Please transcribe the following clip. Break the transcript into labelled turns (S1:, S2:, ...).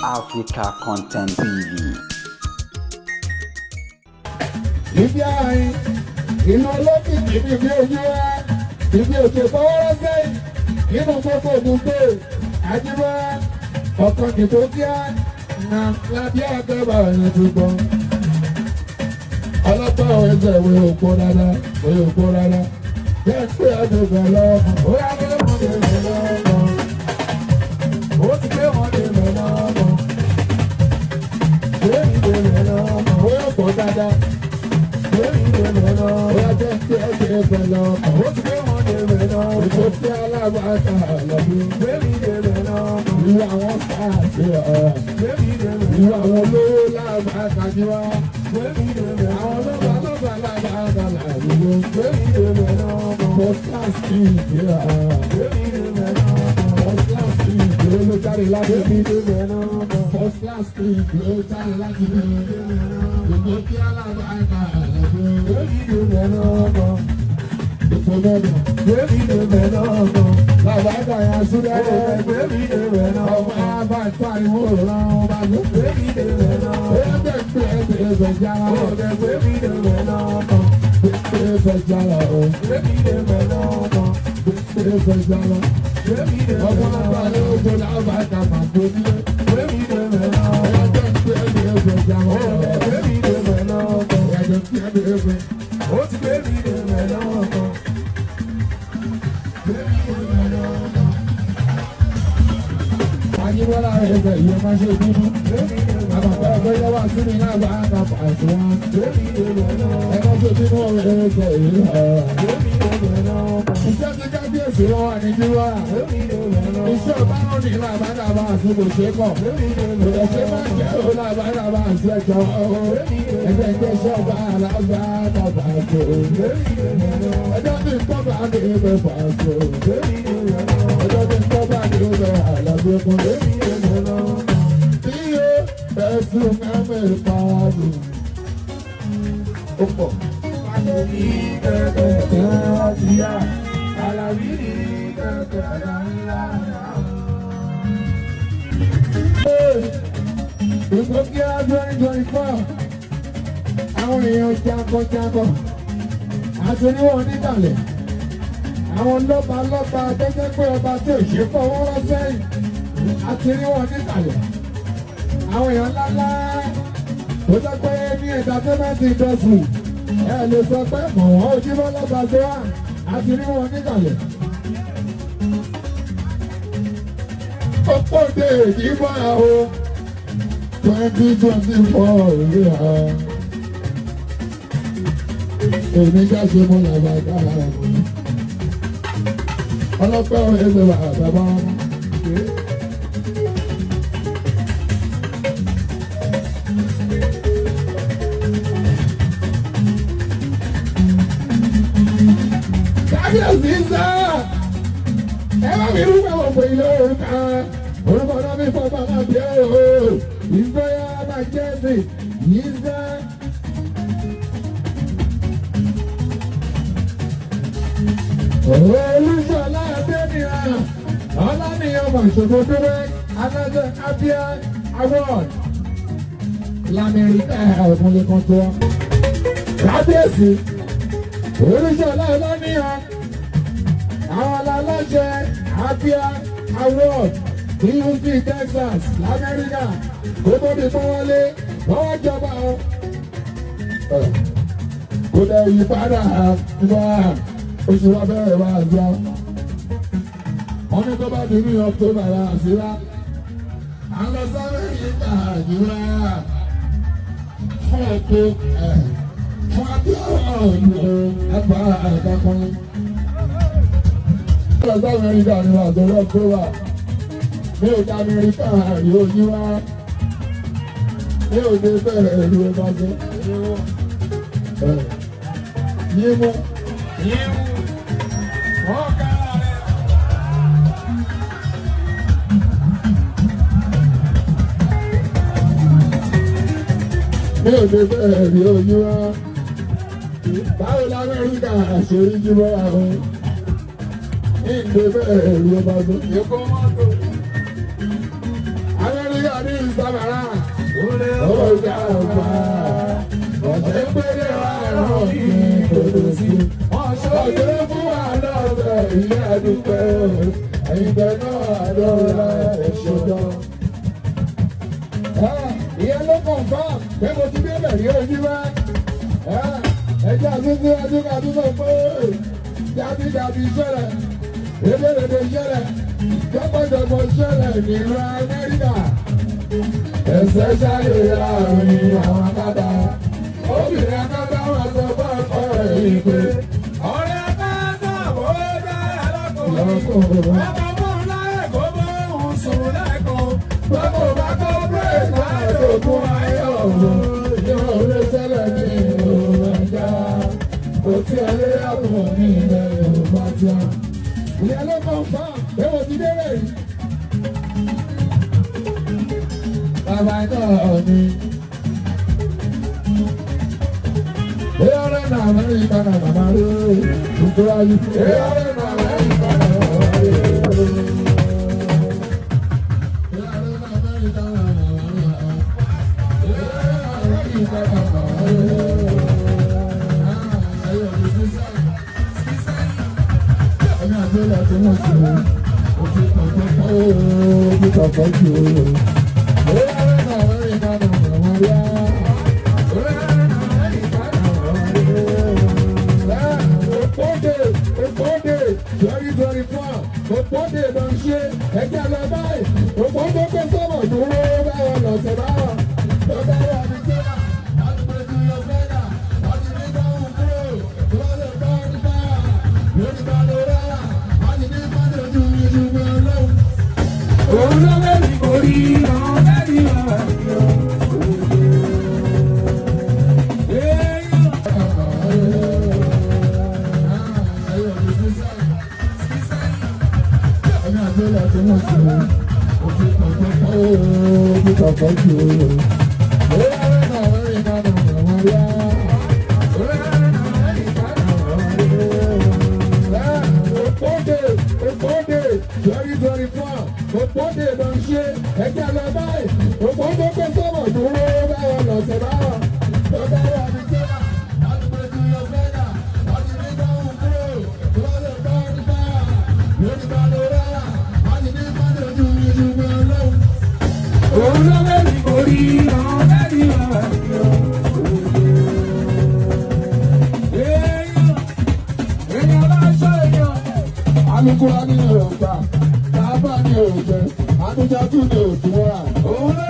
S1: Africa Content TV.
S2: Ibi àárín ìlú olókìkí ní ibi ojú wa, ibi òkè fọwọ́rọ́ sẹ́yìn nínú gbogbo ògùngbò àjíwá ọ̀kan nìkó kíá na lábẹ́ àgbẹ̀bà ẹ̀yìn tuntun. Ọlọ́pàá ẹsẹ̀ ìwé òpó dáadáa, ìwé òpó dáadáa. Jẹ́ pé ẹgbẹ̀rún lọ́mọ, ó yá pé wọ́n lè rẹ̀ lọ́mọ. Ó ti pé wọ́n lè rẹ̀ lọ́mọ. Gbémi lè rẹ̀ lọ́mọ, ó yóò pọ̀ dáadáa. Gbémi lè rẹ̀ lọ́mọ, ó yá jẹ́ pé ẹgbẹ̀rún lọ́mọ. Ó ti pé wọ́n lè rẹ̀ lọ́mọ. Èso tí alábàáta lọ́dún. Gbémi lè rẹ̀ lọ́mọ. Ìlú àwọn sáà ṣe ọ̀rọ̀. Gbémi lè rẹ̀ lọ́mọ. Ìlú àwọn olówó lábàáta jí wá. Àwọn lọ́ba lọ́ba lábàáta làdúgbò. First class ìgbéra. First class ìgbéra ló jáde láti bí. First class ìgbéra ló jáde láti bí. Gbogbo kí alábàáta làdúgbò. Ipò mẹ́rin. Làbàdà yà súrẹ́. Ọmọ àbàtà ìwò ràn ọba ló. Ó bẹ̀ pé ẹgbẹ̀ jára. Ẹgbẹ̀ jára o. Ẹgbẹ̀ jára. Ọmọ àbàlẹ̀ ojú làbàdà máa gbó nílé. Ó bẹ̀ pé ẹgbẹ̀ jára. Ẹgbẹ̀ pé ẹgbẹ̀. Ó ti gbé mi dé lọ́wọ́. Ajíbọ́lá ẹgbẹ́ ìyẹn máa ṣe bínú. Àbàbà ẹgbẹ́ yẹn wà sí mi náà bá a kà pàṣẹ wọn. Ẹ má ṣe bínú ẹgbẹ́ yìí. Iṣẹ́ ti kábíyèsí wọn wà ní jíwá. Iṣẹ́ ọba náà ní làbádà bá a ṣe kò ṣe kọ̀. Kò ṣe má jẹ́ òun làbádà bá a ṣe jọ. Ẹgbẹ́ ẹgbẹ́ iṣẹ́ ọba làbádà bá a ṣe. Ẹjọ́ ti kọ́ bá a ní ibẹ̀ pàṣẹ. Ẹjọ́ ti kọ́ bá a ní ibẹ̀ àlàbí kún. Iye ẹ̀sùn mẹ́mẹ́ pàdé. Ó pọ̀. Ìgbókíá 2024, àwọn èèyàn jagunjagun àti oníwọ̀n níkàlẹ̀, àwọn lọ́ba lọ́ba tó jẹ́ pé ọba tí ò ṣe fọwọ́ rọ́ sẹ́yìn àti oníwọ̀n níkàlẹ̀, àwọn èèyàn ńláńlá tó jẹ́ pé ní entertainment industry ẹ lè sọ pé mọ̀ wọ́n ojúmọ́ lọ́ba tó wà àti oníwọ̀n níkàlẹ̀. Ó pọ̀ dé ìdíbò o. 2024 yeah. Èmi jáde mọ́ làbàdà mi. Ọlọ́pẹ́ ẹgbẹ́ bàbá bá. Kábíyèsí sá. Ẹ bá mi rúbẹ̀ wọ̀ pé ilé orúkọ. Orúkọ náà mi fọ́ bàbá bí ẹ o. Ìgbóyà Majesty, Yíṣẹ́. Olúṣọlá Adéníran, Ọláníyàn Mọ̀ṣọ́gbó Dúró, Alájọ Abia Award. Lamẹ́ríkà ọ̀gbọ́nlé kan tó wá. Kábíyèsí, Olúṣọlá Ọláníyàn, àwọn aláṣẹ Abia Award ní Houston, Texas, Lamẹ́ríkà. Gbogbo mi fún wọlé, wọ́n jọba o. Kò lè yí padà wá oṣù wa bẹ̀rẹ̀ wá àzá. Wọ́n ní tó bá di ní October wá àzíwá. À ń lọ sáré yìí gbà àdúrà fún ètò fún abíọ́rọ̀ ìlú ẹ̀fà àdàkùnrin. Lọ sí Amẹ́ríkà ní wàá October. Mi ò dá Amẹ́ríkà rí ojú wá. Mi ò dé bẹ̀rẹ̀ ìlú ẹ̀fà tó. Yímú.
S3: Yímú. Ọ̀gá rẹ̀.
S2: Mi ò dé bẹ̀rẹ̀ rí ojú wá. Báwo la Amẹ́ríkà ṣe rí jí bọ́ra o? Mi ò dé bẹ̀rẹ̀ rí ọba tó.
S3: Èkó mọ́tò.
S2: Amẹ́ríkà ní ìsọ. dòdò sí. Ọ̀ṣọ́ fún wa lọ́bẹ̀ ìyá dúpẹ́ ẹ̀yìnbẹ̀ náà lọ́la ẹ̀ṣọ́jọ́. Ìyẹn ló kàn fà pé mo ti débẹ̀ rí ojú wá. Ẹjẹ́ àtúntò àtúntò àtúntò pé jábíjábí ṣẹlẹ̀, ebèrèdè ṣẹlẹ̀, jọ́pọ̀jọpọ̀ ṣẹlẹ̀ nílùú Amẹ́ríkà. Ẹsẹ̀ ṣáyé láàrin àwọn akátá. Obìnrin akátá wà sọ fún ọkọ rẹ̀ yìí pé.
S3: Ọ̀rẹ́ akátá ó dára lọ́kùnrin. Ọmọ mú láyè kó bó òun sùn lẹ́kọ̀ọ́.
S2: Báwo bá kọ́ bírèkì láàdógún ayé ọ̀hún? Yóò lè ṣẹlẹ̀ ní ìlú ẹja. Kò tí ẹ lé àbùkù ní ilẹ̀ Yorùbá tí a. Ìyẹn ló kàn fà pé mo ti débẹ̀ rí. Bàbá náà ni. Eyọ̀rẹ́ náà Amẹ́ríkà náà màmá rí. Ìtura yìí. Eyọ̀rẹ́ náà Amẹ́ríkà náà màmá rí. Eyọ̀rẹ́ náà Amẹ́ríkà náà màmá rí. Eyọ̀rẹ́ náà Amẹ́ríkà náà màmá rí. Ẹni àjọyọ̀ tí wọ́n ṣe òfin kọ̀ọ̀kan ó ti kọ̀ọ̀kan jù ú. Òpódé ló ń ṣe ẹgbẹ́ lọ báyìí, òpódé pé sọ̀rọ̀ dúró báwọn lọ̀sẹ̀ báwọn. Tó bá wà ní kíá, láti pé ju yọ fẹ́gà, láti ní báwọn kúrò, tó bá lè bá ní bá, lórí bá ló rárá, láti ní bá lè ju ìlú mi lọ́wọ́.
S3: Òun ló mẹ́rin kò rí àwọn mẹ́rin wà.
S2: Òpódé ló ń ṣe ẹgbẹ́ lọ báyìí, òpódé pé sọ̀rọ̀ dúró báwọn lọ̀sẹ̀ báwọn. Tó bá wà ní kíá, láti pé ju yọ fẹ́gà, láti ní báwọn kúrò, tó bá lè bá ní bá, lórí bá ló rárá, láti ní bá lè ju ìlú mi lọ́wọ́.
S3: Òun ló mẹ́rin kò rí àwọn mẹ́rin wà. Èèyàn láṣọ èèyàn.
S2: Alukura ní Yorùbá, tábà ní òjẹ, àtúnjẹ́tù ní òtúwọ́ra.
S3: Òun ló